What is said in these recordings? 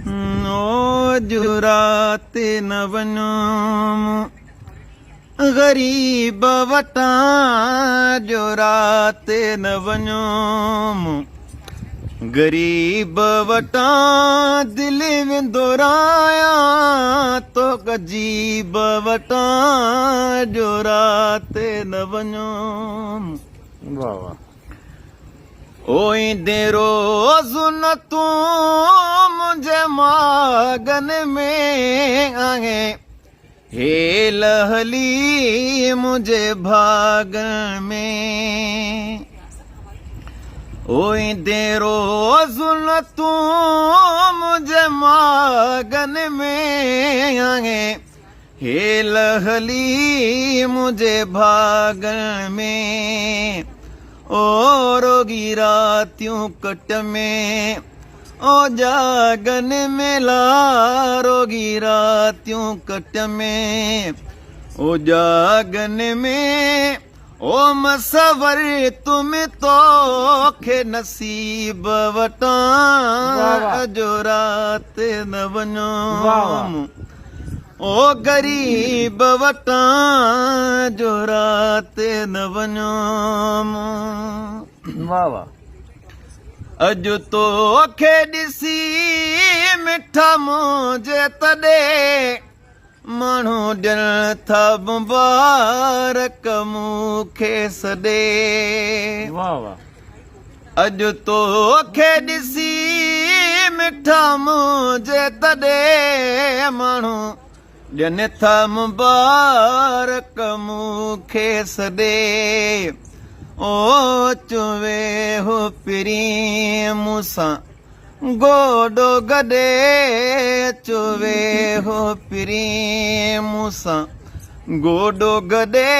او اڄ رات نه وڃو مون غريب وٽان، اڄ رات نه وڃو مون غريب وٽان، دل ويندو رايان تو عجيب وٽان، اڄ رات نه وڃو. واھ واھ. او ايندين روز نه تون منهنجي ماڳن ۾ آهين هيل هلي منهنجي ڀاڳن ۾. او ايندين روز نه تون منهنجي ماڳن ۾ آهين هيل هلي منهنجي ڀاڳن ۾. او روڳي راتيون ڪٽ ۾، او جاڳن ۾ لا، روڳي راتيون ڪٽ ۾، او جاڳن ۾. او مصور تم توکي نصيب وٽان، اڄ رات نه وڃو او غريب وٽان، اڄ رات نه وڃو. واھ واھ. اڄ توکي ڏسي مٺا منهنجي تڏي، ماڻهو ڏين ٿا مبارڪ مون کي سڏي. واھ واھ. اڄ توکي ڏسي مٺا منهنجي تڏي، ماڻهو ڏين ٿا مبارڪ مون کي سڏي. او اچ ويهه پرين مون سان گوڏو گڏي، اچ ويهه پرين مون سان گوڏو گڏي.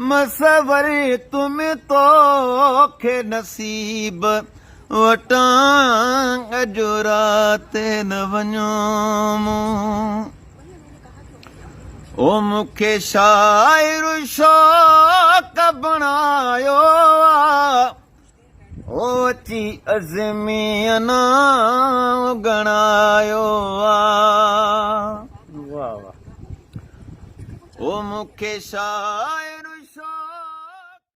مصور تم توکي نصيب وٽان، اڄ رات نه وڃو مون. او مون کي شاعر شوق بڻايو آ، او اچي عزميء نانء ڳڻايو آ. واھ واھ. او مون کي شاعر.